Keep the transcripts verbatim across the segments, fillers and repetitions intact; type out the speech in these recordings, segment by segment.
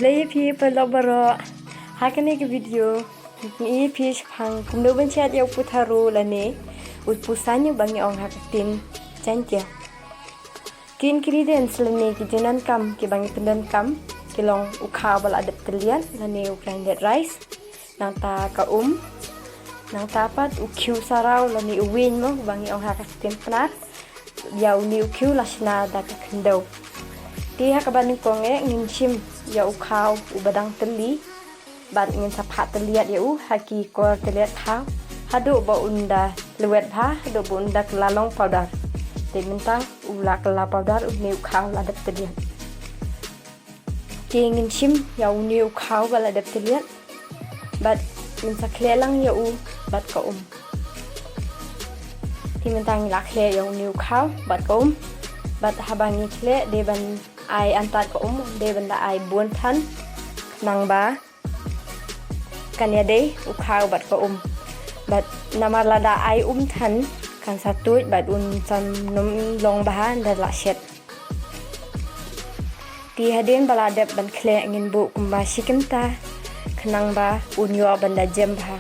Khublei ïa phi paralok baroh. Ha kane ka video ngi ïa phi shaphang kumno ban shet ïa u putharo lane u pusañu ba ngi ong ha ka ktien Jaiñtia. Ki ingredients lane ki jingdonkam kiba ngi pyndonkam ki long u khaw ba la dep tylliat lane u grinded rice, nangta ka um, nangta pat u khiew saraw lane u win mo ba ngi ong ha ka ktien Pnar. Ïa une u khiew la shna da ka khyndew. Te ha kaba nyngkong eh ngin shim ïa u khaw uba dang tylli bad ngin sa phah tylliat ïa u ha ki kor tylliat khaw haduh ba un da lwet bha, haduh ba un da kylla long powder. Te mynta u la kylla powder, une u khaw la dep tylliat. Te ngin shim ïa une u khaw ba la dep tylliat bad ngin sa khleh lang ïa u bad ka um. Te mynta ngi la khleh ïa une u khaw bad ka um. Bad haba ngi khleh, dei ban ai antad ka um, dei ban da ai bun than, khnang ba kan ïadei u khaw bad ka um. Bad namar lada ai um than kan sa tuid bad un sa nym long bha ynda la shet. Te hadien ba la dep ban khleh ngin buh kumba shi kynta, khnang ba un ïoh ban da jem bha.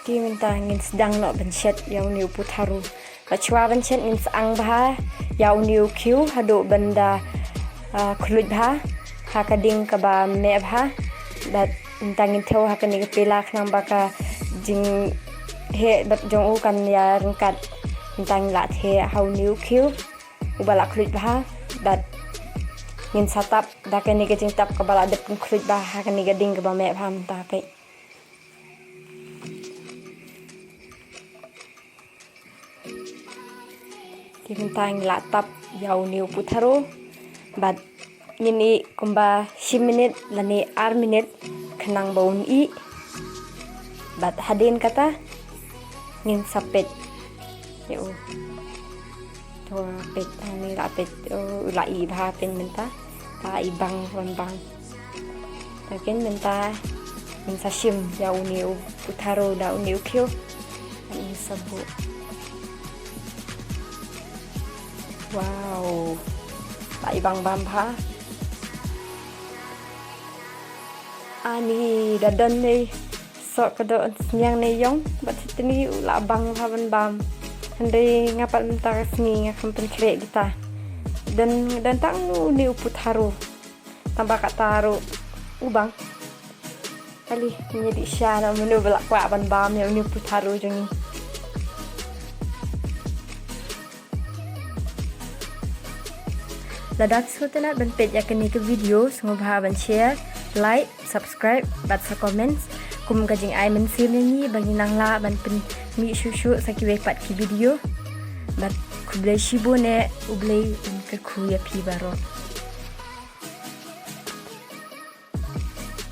Te mynta ngin sdang noh ban shet ïa une u putharo. Bad shuwa ban shet ngin sa ang bha ïa une u khiew haduh ban da, ah, khluit bha ha ka ding kaba meh bha. Bad mynta ngin thew ha kane ka pela khnang ba ka jingheh bad jong u kan ïa ryngkat. Mynta ngin la theh ha une u khiew uba la khluit bha bad ngin sa tap da kane ka jingtap kaba la dep khluit bha ha kane ka ding kaba meh bha mynta. Peit. Te mynta ngi la tap ïa une u putharo bad ngin ïeh kumba shi minit lane ar minit khnang ba un ïeh. Bad hadien kata ngin sa peit ïa u. To peit, ani la peit, oh, la ïeh bha peit mynta. La ïeh bang, bang bang. Te mynta ngin sa shim ïa une u putharo da une u khiew. Ngin sa buh. Wow. La ïeh bang bam bha. Ani da don ne soh ka dohsniang ne ïong bad shitni u la bang bha ban bam. Hynrei nga pat mynta ka sngi nga kham pynkhreh kita. Don, don tang une u putharo. Tang ba kata ruh u bang. Kali, ngi dih sha na mano ba la kwah ban bam ïa une u putharo jong ngi. Lada phi sngewtynnat ban peit ïa kane ka video, sngewbha ban share, like, subscribe bad sa comments kum ka jingai mynsiem ïa ngi ba ngin nang lah ban pynmih shuh shuh sa kiwei pat ki video. Bad khublei shibun eh, U Blei un kyrkhu ïa phi baroh.